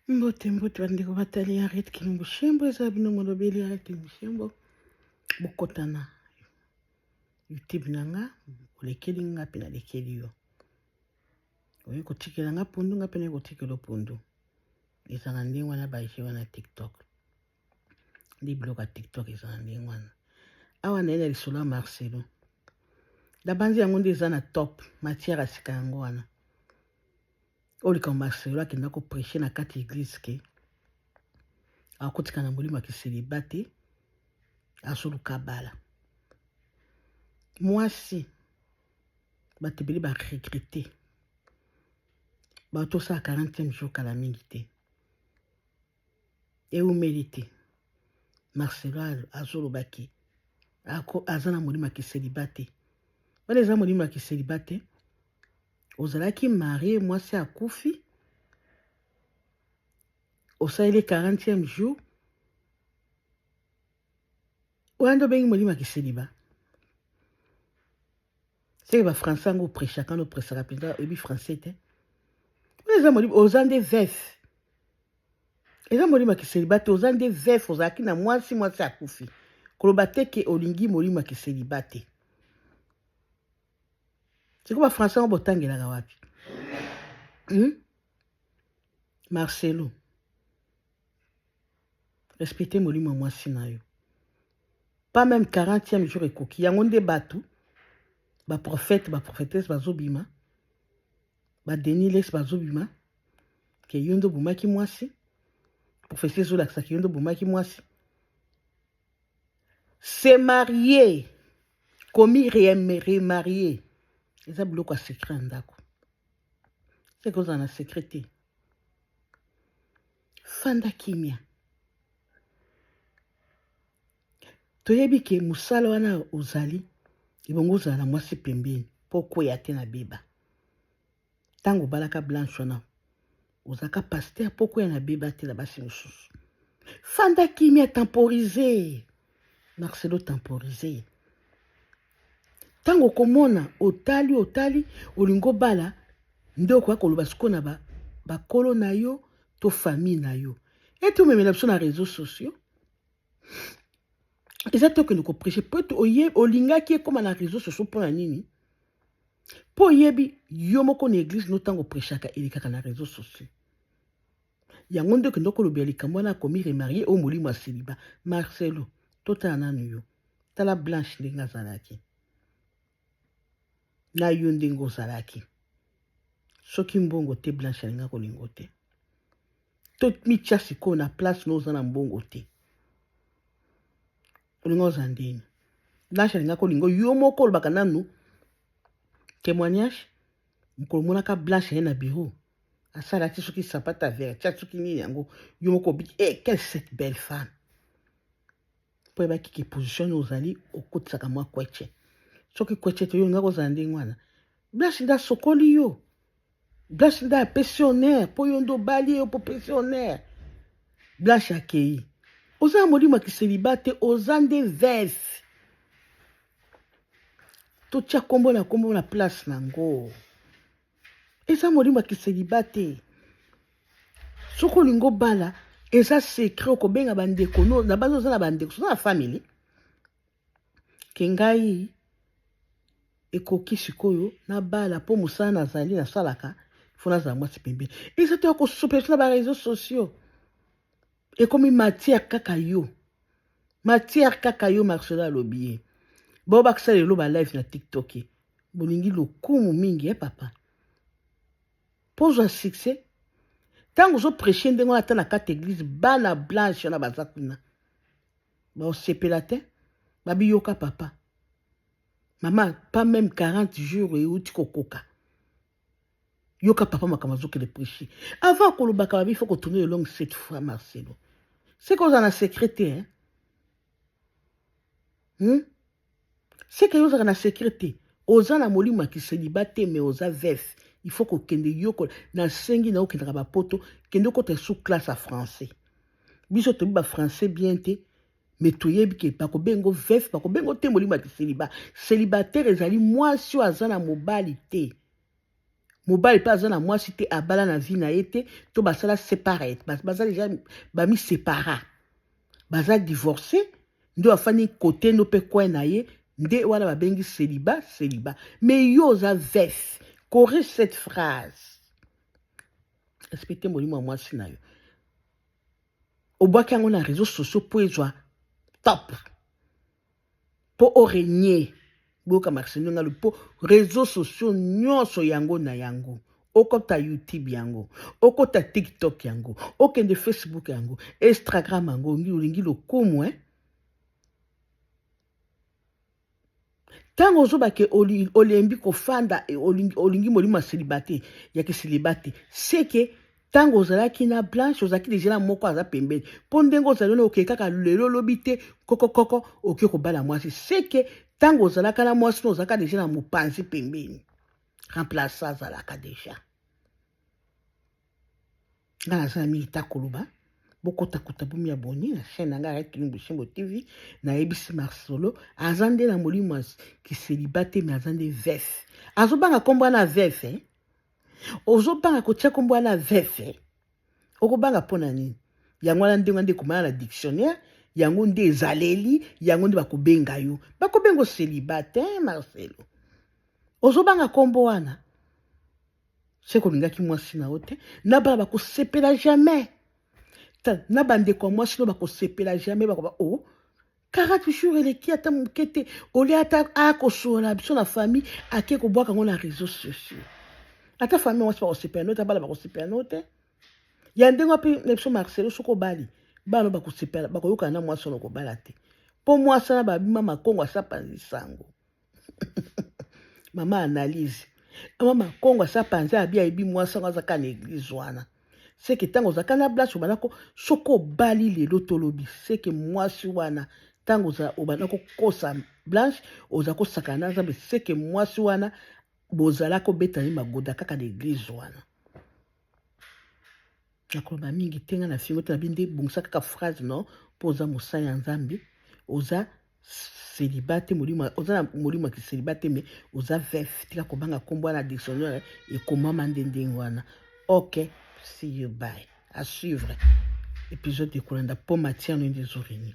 Mbote mbote bandeko batali ya Red Kilumbu Shembo, eza bino molobeli ya Red Kilumbu Shembo. Bokotana YouTube na nga, olekeli nga mpe nalekeli yo. Oye kotikela nga pondu, nga mpe naye kotikela pondu. Ezala ndenge wana ba jeu wana TikTok. Nde biloko ya TikTok ezala ndenge wana. Awa naye na lisolo ya Marcelo. Nabanzi yango nde eza na top matière ya sika yango wana. Oyo likambo Marcelo akenda ko prêcher na kati eglise ke akotika na molimo ya kiseliba te, azoluka bala mwasi. Bato ebele ba regrete, bato osala 40e jour kala mingi te, ewumeli te. Marcelo azolobaki aza na molimo ya kiseliba te. Wana eza molimo ya kiseliba te. Ozalaki marie, mwasi akufi, osaleli 40e jour, wana nde obengi molimo ya kiseliba. Seke ba français yango oprechaka no opresaka mpenza, oyebi français te. Wana eza molimo, oza nde vef. Eza molimo ya kiseliba te, oza nde vef, ozalaki na mwasi, mwasi akufi. Koloba te ke olingi molimo ya kiseliba te. Sikoyo ba français yango botangelaka wapi? Marcelo, respecte molimo ya mwasi na yo. Pas même 40e jour ekoki. Yango nde bato, ba prophète, ba prophétesse bazobima, ba Denis Les bazobima, ke yo nde obomaki mwasi. Prophétie ezolakisa ke yo nde obomaki mwasi. Se marier, komi remarier, eza biloko ya secret ya ndako. Seke ozala na secret te. Fanda kimia. Toyebi ke mosala wana ozali, ebongo ozala na mwasi pembeni mpo okweya te na beba. Ntango obalaka Blanche wana, ozalaka pasteur mpo okweya na beba te na basi mosusu. Fanda kimia, temporiser. Marcelo, temporiser. Ntango okomona otali otali olingi obala, nde okoya koloba sikoyo na bakolo na yo to famille na yo. Ete omemela biso na réseaux sociaux. Eza te okende koprêche po ete olingaki ekóma na réseaux sociaux mpo na nini? Mpo oyebi yo moko na église no ntango oprêchaka elekaka na réseaux sociaux. Yango nde okende kolobela likambo wana akomi remarié oyo molimo ya célibat. Marcelo, totala nanu yo. Tala Blanche ndenge azalaki. Na yo ndenge ozalaki. Soki mbongo te Blanche alinga kolingo te. To mitia sikoyo na place no oza na mbongo te. Olinga oza ndeni. Blanche alinga kolingo yo moko olobaka nanu témoignage mokolo monaka Blanche aye na bureau. Asalaki soki sapata vert, tia soki nini yango yo moko obiki, eh, quelle cette belle femme. Po yebaki ke position oyo ozali okotisaka mwa kweche. Soki kweche te yo olinga kozala ndenge wana. Blanche nde asokoli yo. Blanche nde apesi honneur po yo nde obali yo po opesi honneur. Blanche akei. Oza na molimo ya kiseliba te, oza nde veuve. Totia kombo na kombo na place nango. Eza molimo ya kiseliba te. Soki olingi obala, eza secret, okobenga bandeko no, na basi oza na bandeko, oza na famille. Ke ngai ekoki sikoyo nabala po mosala nazali nasalaka, fo nazala mwasi pembeni. Eza te ya kosopela na ba réseaux sociaux. Ekomi matière kaka yo. Matière kaka yo Marcelo alobi ye. Bao bakisa lelo ba live na TikTok. Bolingi lokumu mingi papa. Pozwa succès. Tango ozo prêcher ndenge wana ata na kati église bana blanche wana baza kuna. Ba osepela te. Babi yoka papa. Mama, pas même 40 jours euti kokoka. Yoka papa makambo azokende prêcher. Avant kolobaka babi faut kotourner le long cette fois Marcelo. C'est qu'on a secret te, hein? C'est que oza na secret te. Oza na molimo ya kiseliba te, mais oza veuf. Il faut kokende yoko na sengi na okendaka ba poto, kende okota sous classe à français. Biso toyebi ba français bien te, mais toyebi ke bakobengo veuf, bakobengo te molimo ya kiseliba. Célibataire ezali mwasi oyo aza na mobali te. Mobali mpe aza na mwasi te, abala na vie na ye te, to basala separate, baza deja bamisepara, baza divorce, nde bafandi kote no mpe coin na ye, nde wana babengi celibat. Celibat, mais yo oza veuf. Corrige cette phrase, respecte molimo ya mwasi na yo. Obwaki yango na réseau sociaux mpo ezwa top, mpo orenie. Boyoka Marcelino Ngalo, mpo réseau sociaux nyonso yango na yango, okota YouTube yango, okota TikTok yango, okende Facebook yango, Instagram yango, olingi lokumu, eh? Ntango ozoba ke olembi kofanda, olingi molimo ya selibate, ya kiseliba te, seke ntango ozalaki na Blanche, ozalaki deja na moko aza pembeni, mpo ndenge ozali wana, okei kaka lelo lobi te, kokokoko okoki kobala mwasi. Seke ntango ozalaka na mwasi no, ozalaka deja na mopanzi pembeni, remplace azalaka deja. Nga naza na mingi ta koloba. Bokotakuta, bomi abonné na chaîne na ngai Arrête Bushimbo TV. Nayebisi Marcelo, aza nde na molimo ya kiseliba te, me aza nde veuf. Azobanga nkombo wana veuf, eh? Ozobanga kotia nkombo wana veuf, eh? Okobanga mpo na nini? Yango wana ndenge nde ekomana na dictionnaire, yango nde ezaleli, yango nde bakobenga yo, bakobenga célibataire. Marcelo, ozobanga nkombo wana, seke olingaki mwasi na yo te. Na bana bakosepela jamais, na bandeko ya mwasi no bakosepela jamais. Bakoba o oh, 40 jours eleki ata moke te, olia ata akosolola biso na famille, ake kobwaka yango na réseau sociaux. Ata famille mwasi bakosepela no te, bana bakosepela no te. Ya ndenge wapi na biso Marcelo? Soki obali, bana bakosepela, bakoyokana na mwasi wana. Okobala te, mpo mwasi wana babima makongo asapanzisa yango. Mama analyse, mama Kongo asapanzi, abi ayebi mwasi yango azaka na église wana. Seke ntango ozalaka na Blanche, obandako, soki obali lelo, tolobi seke mwasi wana, ntango obanda kokosa Blanche, oza kosakana na Nzambe. Seke mwasi wana bozala kobeta ye magoda kaka na église wana. Nakoloba mingi te, nga na fingo te. Nabi nde bongisa kaka phrase no, mpo oza mosali ya Nzambe. Oza célibat te, molimo, oza na molimo ya kiselibat te, mais oza veuf. Tika kobanga nkombo wana, dictionnaire ekomama nde ndenge wana. Ok, see you, bye. À suivre épisode ekolanda, mpo matière no nde ezoréunir.